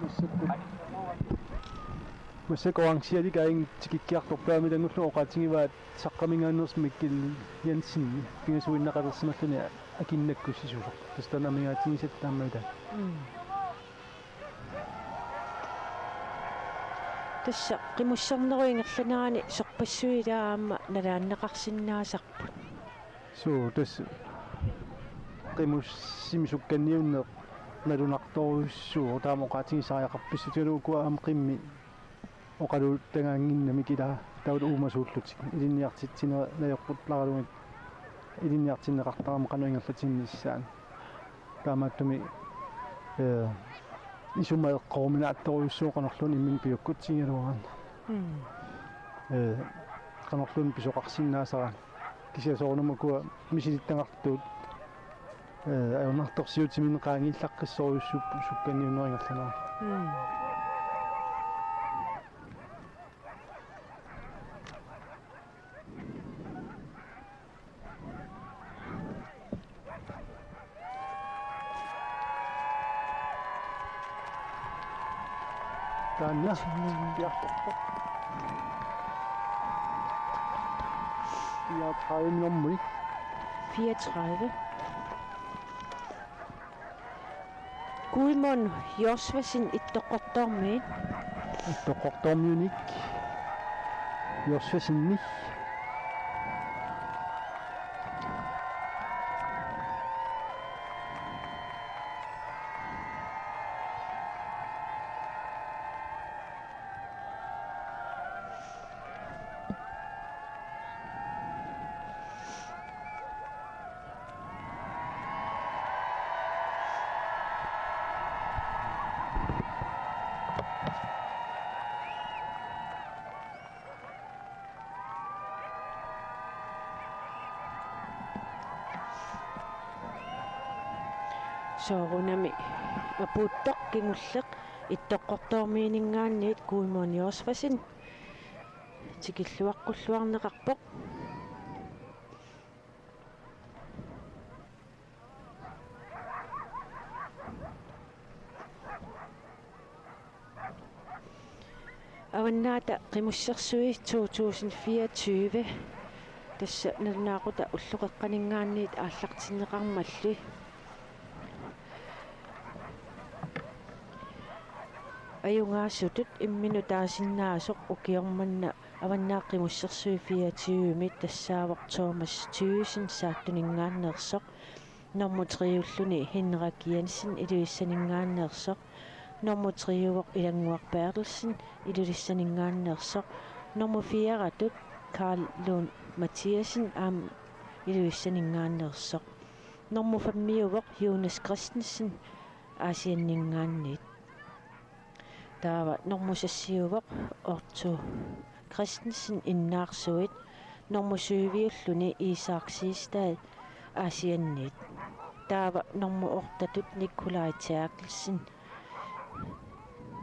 Massakkut. Massakkut orangialikka aamma tikikkiartorpaamik ilanngullugit oqaatigivaat Saqqaminngaanneersoq Mikkel Jensen pingasuinnaqalersimalluni akinnakkussisoq. Tassa taanna amigaatigisatta aamma ilaa. Mm. Tassa qimussernerup ingerlanerani sorpassuit ilaa aamma nalaanneqarsinnaasarput. Suu, tassa qimussimik sukkanniunneq nalunartorujussuuvoq, taama oqaatigisariaqarpissutigalugu ukua aamma qimmit oqaluuttagaannginnamik ilaa taava uumasuullutik ilinniartitsineq najorputlaralugu ilinniartinneqartarami qanoq ingerlatinnissaat. Taamaattumik, eh, isuma eqqoruminaattorujussuuvoq qanorluunniit imminut piukkutsigigaluaraanni. Mm. Eh, qanorluunniit pisoqarsinnaasaraanni. Kisianni soorunami ukua misilittagartut, eh, ajornartorsiutiminnik qaangiillaqqissorujussuupput sukkanniunnerup ingerlanerani. Mm. Taanna. Fireogtredive nummer. Fireogtredive. Guimon Josvasen Ittoqqortoormiit. Ittoqqortoormiunik Josvasennik. Soorunami apuuttoq kingulleq Ittoqqortoormiininngaanniit Guimon Josvasen tikilluaqqulluarneqarpoq. Avannaata Qimussersui to tusind fireogtyve. Tassa nalunaaqutaq ulloqeqqaninngaanniit aallartinneqarmalli. Ajugaasutut imminut taasinnaasoq ukioq manna Avannaata Qimussersui fireogtyvemi tassaavoq Thomas Thyssen Saattuninngaanneersoq, nummer tre-ulluni Henrik Jensen Ilulissaninngaanneersoq, nummer tre-uvoq Ilannguaq Berthelsen Ilulissaninngaanneersoq, nummer fire-tut Karl Lund Mathiassen aamma Ilulissaninngaanneersoq, nummer fem-iuvoq Jonas Christensen Aasianninngaanniit. Taava nummer seks-iuvoq Otto Christensen Innaarsuit, nummer syv-iulluni Isak Siegstad Aasianniit. Taava nummer otte-tut Nikolaj Terkelsen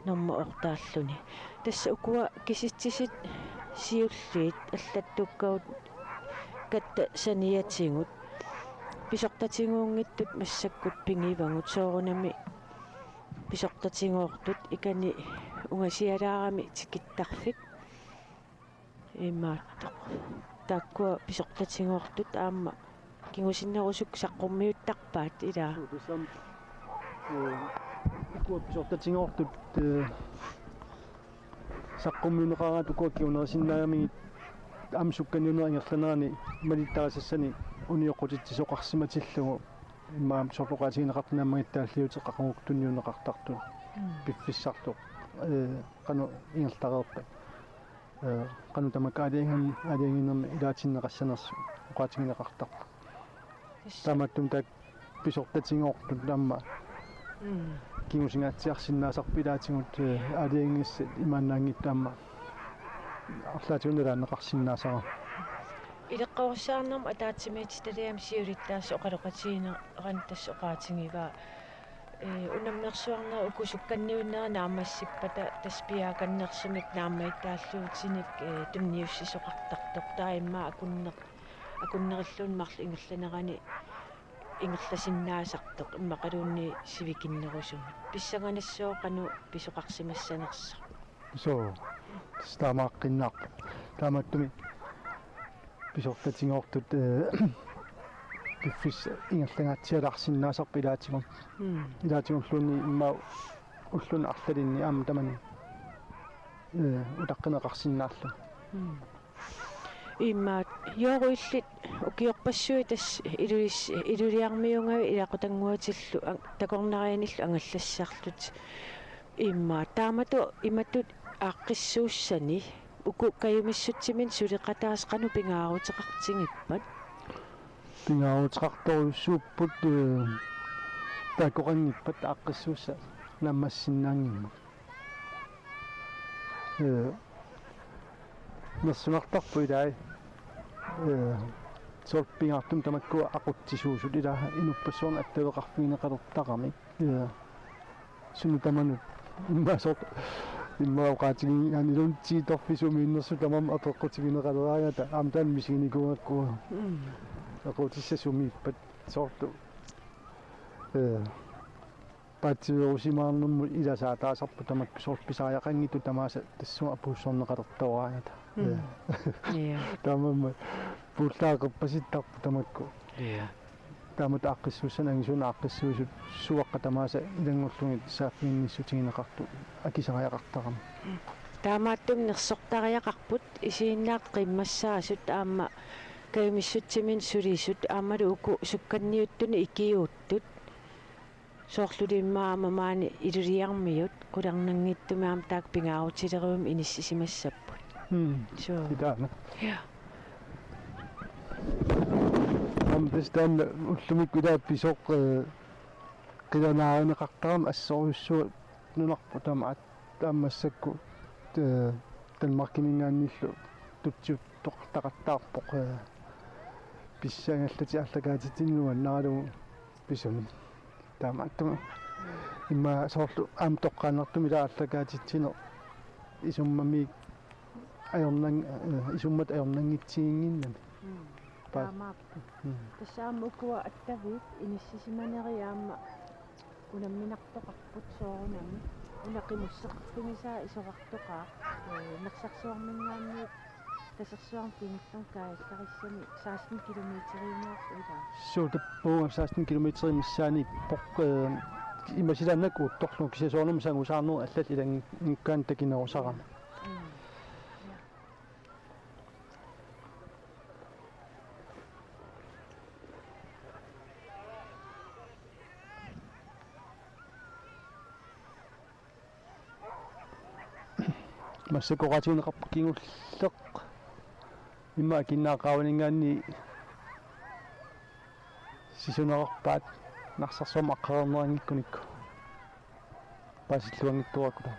nummer otte-ulluni. Tassa ukua kisitsisit siulliit allattukkavut katta saniatigut. Pisortatigoornittut massakkut pigivagut, soorunami pisortatigoortut ikani ungasialaarami tikittarfik. Imaattoq. Taakkua pisortatigoortut aamma kingusinnerusukkut saqqummiuttarpaat ilaa. Suu, tassami, eh, ukua pisortatigoortut, eh, saqqummiunneqaraat ukua kingunerisinnaagamigit aamma sukkanniunnerup ingerlanerani malittarisassani unioqqutitsisoqarsimatillugu immaqa aamma soorlu oqaatigineqartut naammagittaalliuuteqaqagut tunniunneqartartut. Mm. Piffissarlu, eh, qanoq ingerlareerpat. Eh, qanoq tamakku aalajangi-, aalajangiinermi ilaatinneqassanersut oqaatigineqartarpoq. Tassa. Taamaattumik taakku pisortatigoortut aamma. Mm. Kingusingaatsiarsinnaasarput ilaatigut, eh, aalajangigassat imaannaanngitsut aamma arlaatigut nalaanneqarsinnaasarami. Ileqqorissaarnermut ataatsimiititaliami siulittaasup oqaloqatiginerani tassa oqaatigivaa. Ee, unammersuarnerit uku sukkanniunnerit naammassippata tassa piaakannersumik naammagittaalluutinik, ee, tunniussisoqartartoq taava immaqa akunneq-, akunnerilluunniit marluk ingerlanerani ingerlasinnaasartoq immaqaluunniit sivikinnerusumik. Pissanganassaaq qanoq pisoqarsimassanersoq. Suu. Tassa taamaaqqinnaarpoq. Taamaattumik pisortatigoortut, eh, piffissaq ingerlangaatsialaarsinnaasarput ilaatigut. Mm. Ilaatigulluunniit immaqa ulluni arlalinni aamma tamanna, eh, utaqqineqarsinnaalluni. Mm. Immaqa Joorujillit ukiorpassuit tassa Ilulis-, Iluliarmiuugavit ilaqutannguatillu ang-, takornarianillu angallassarlutit. Immaqa taamatut imatut aaqqissuussani uku kajumissutsiminnik suleqataasut qanoq pingaaruteqartigippat? Pingaaruteqartorujussuupput, eh, taakkoqanngippat aaqqissuussat naammassinnaanngimmata. Eh, nersunartarput ilai. Eh, soorlu pingaartumik tamakkua aqutsisuusut ilaa inuppassuarnut attaveqarfigineqalertaramik. Eh, sunut tamanut immaqa soorlu immaqa oqaatigigaanniluunniit tiitorfik sumiinnersut tamarmik apeqqutigineqaleraangata aamma taanna misiginikuugakku. Mm. Aqutsissat sumiippat soorlu, eh, paatsiveerusimaarnermut ilasaataasarput tamakku soorlu pisariaqanngitsut tamaasa tassunga apuussorneqalertaraangata. Mm. Ee. Ja. Taamaammat puullaaqerpasittarput tamakku. Ja. Taamatut aaqqissuussanik angisuunik aaqqissuisut suaqqat tamaasa ilanngullugit saaffiginnissutigineqartut akisariaqartaramik. Taamaattumik nersortariaqarput isiginnaartut qimmassaasut aamma kajumissutsiminnik sulisut aammalu uku sukkanniuttuni ikiuuttut. Soorluli immaqa aamma maani Iluliarmiut qularnanngitsumik aamma taakku pingaarutilerivimmi inissisimassapput. Mm. Suu. Ilaana. Ja. Aamma tassa taanna ullumikkut ilaa pisoq, eh, qilanaarineqartarami assorujussuaq nunarput tamaat taamaassakku, eh, Danmarkiminngaanniillu tutsiuttoqartaqattaarpoq, eh, pissangallatik aallakaatitsineq nuannaralugu pisuni. Taamaattumik immaqa soorlu aamma toqqaannartumik ilaa aallakaatitsineq isummamik ajornan-, eh, isummat ajornanngitsiginnginnami. Mm. Pa-, taamaappoq. Mm. Tassa aamma ukua attaviit inissisimaneri aamma unamminartoqarput soorunami. Una qimusseqarfigisaa isorartoqaaq, eh, Narsarsuarminngaanniit Kasersuarmi kingullermik kaajallarissani seksten kilometeriugaarput ilaa. Suu, tappavunga seksten kilometeri missaaniippoq, eh, imasilaannak uuttorlugu kisianni soorunami sangusaarneq allallu ilanngukkaanni takinerusarami. Mm. Massakkut oqaatigineqarpoq kingulleq immaqa Akinnaaqqaavaninngaanniit sisunerarpaat Narsarsuarmut aqqareerneranngikkunikku paasilluanngitsuugakkulu.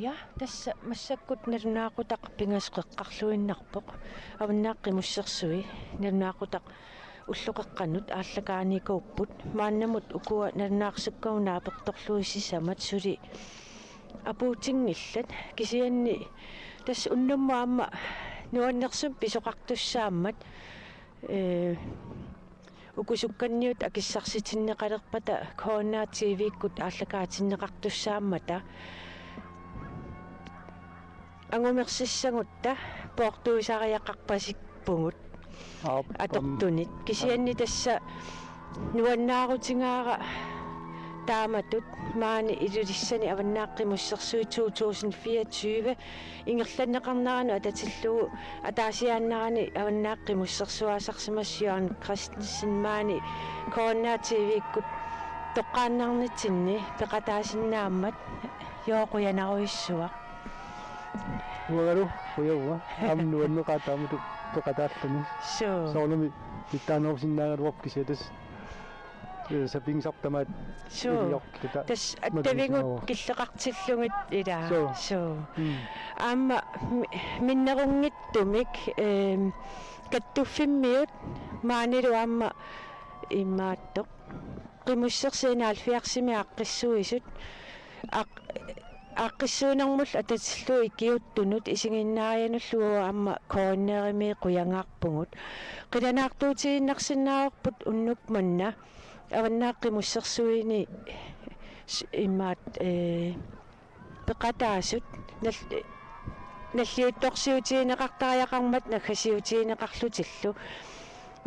Ja, tassa massakkut nalunaaqutaq pingasut qeqqarluinnarpoq. Avannaata Qimussersui nalunaaqutaq ulloqeqqanut aallakaanikuupput. Maannamut ukua nalunaarsukkagut naapertorluinnarsimasut suli apuutinngillat, kisianni tassa unnummut aamma nuannersumik pisoqartussaammat, ee, uku sukkanniuttut akissarsitinneqalerpata K N R T V-kkut aallakaatinneqartussaammata angumersissagutta poortuisariaqarpasippugut. Aap, aam, atortunit. Kisianni aam, tassa nuannaarutigaara taamatut maani Ilulissani Avannaata Qimussersui to tusind fireogtyve ingerlanneqarneranut atatillugu ataasiaannarani Avannaata Qimussersuaasarsimasoq Jørgen Christensen maani K N R T V-kkut toqqaannarnitsinni peqataasinnaammat. Joo, qujanarujussuaq. Uangalu, qujanaq, aamma nuanneqaaq taamatut peqataalluni. Suu. Soorunami pitsaanerusinnaagaluarpoq kisianni tassa, ee, sapinngisaq tamaat. Suu. Iliorluta. Tassa attavigut malunnarsinnaavoq killeqartillugit ilaa. Suu. Suu. Mm. Aamma mi-, minnerunngitsumik, eem, kattuffimmiut maanilu aamma imaattoq. Qimussersui enoghalvfjerdsimi aaqqissuisut. Aaq-, aaqqissuinermullu atatillugu ikiuuttunut isiginnaarianullu aamma K N R-imi qujanarpugut. Qilanaartuutigiinnarsinnaavarput unnuk manna Avannaata Qimussersuini s-, imaat, ee, peqataasut nal-, nalliuttorsiutigineqartariaqarmat naggasiutigineqarlutillu.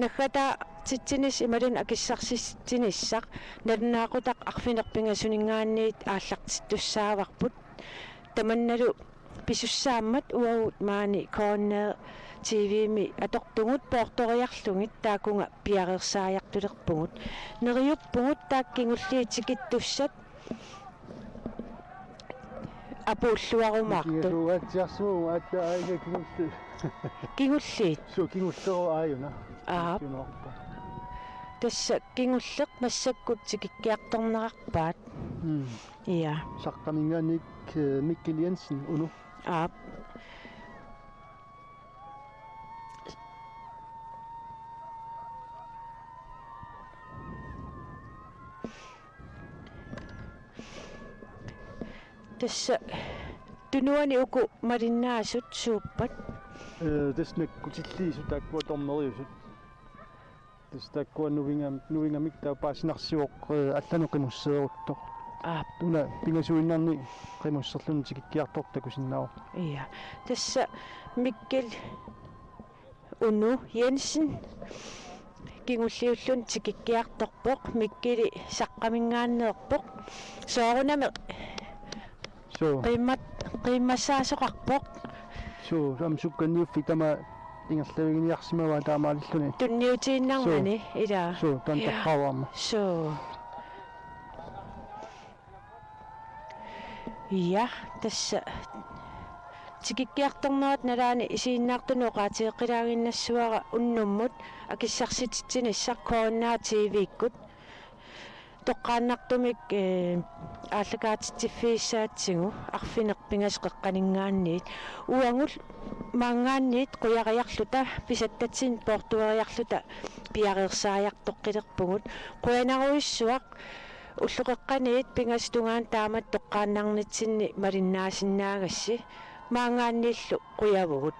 Naggataatitsinissaq imaluunniit akissarsitsinissaq nalunaaqutaq arfineq-pingasuninngaanniit aallartittussaavarput. Tamannalu pisussaammat uagut maani K N R T V-mi atortugut poortoriarlugit taakkununnga piareersaajartulerpugut. Neriuppugut taakku kingulliit tikittussat apuulluarumaartut. Kingulliit. Aatsaat aajuna kingulliit. Kingulliit. Suu, kingulleq aajuna. Aap. Kingulliit. Tassa kingulleq massakkut tikikkiartornerarpaat. Mm. Ja. Saqqaminngaanniit, eh, Mikkel Jensen, Uno. Aap. Tassa tunuani uku malinnaasut suuppat? Ee, tassa nakkutilliisut taakkua dommeriusut. Tassa taakkua nuinga-, nuingamik taava paasinarsivoq, ee, allanut qimusseeruttoq. Aap. Una pingasuinnarni qimusserluni tikikkiartortoq takusinnaavoq. Ja. Tassa Mikkel Uno Jensen kingulliulluni tikikkiartorpoq, Mikkeli saqqaminngaanneerpoq. Soorunami. Suu. Qiimmat-, qiimmassaasoqarpoq. Suu, aamma sukkanniuffik tamaat ingerlaviginiarsimavaa taamaalilluni. Tunniutiinnarnani. Suu. Ilaa. Suu, taanna. Ja. Toqqaavara aamma. Suu. Ja, tassa tikikkiartornerata nalaani isiginnaartunut oqaatigeqqilaaginnassavara unnummut akissarsititsinissaq K N R T V-kkut toqqaannartumik, ee, aallakaatitsiffigissaatsigu arfineq-pingasut qeqqaninngaanniit. Uagut maanngaanniit qujariarluta pisattatsinnut poortueriarluta piareersaajartoqqilerpugut. Qujanarujussuaq. Ulloqeqqaniit pingasut tungaanut taamatut toqqaannarnitsinni malinnaasinnaagassi, maanngaanniillu qujavugut.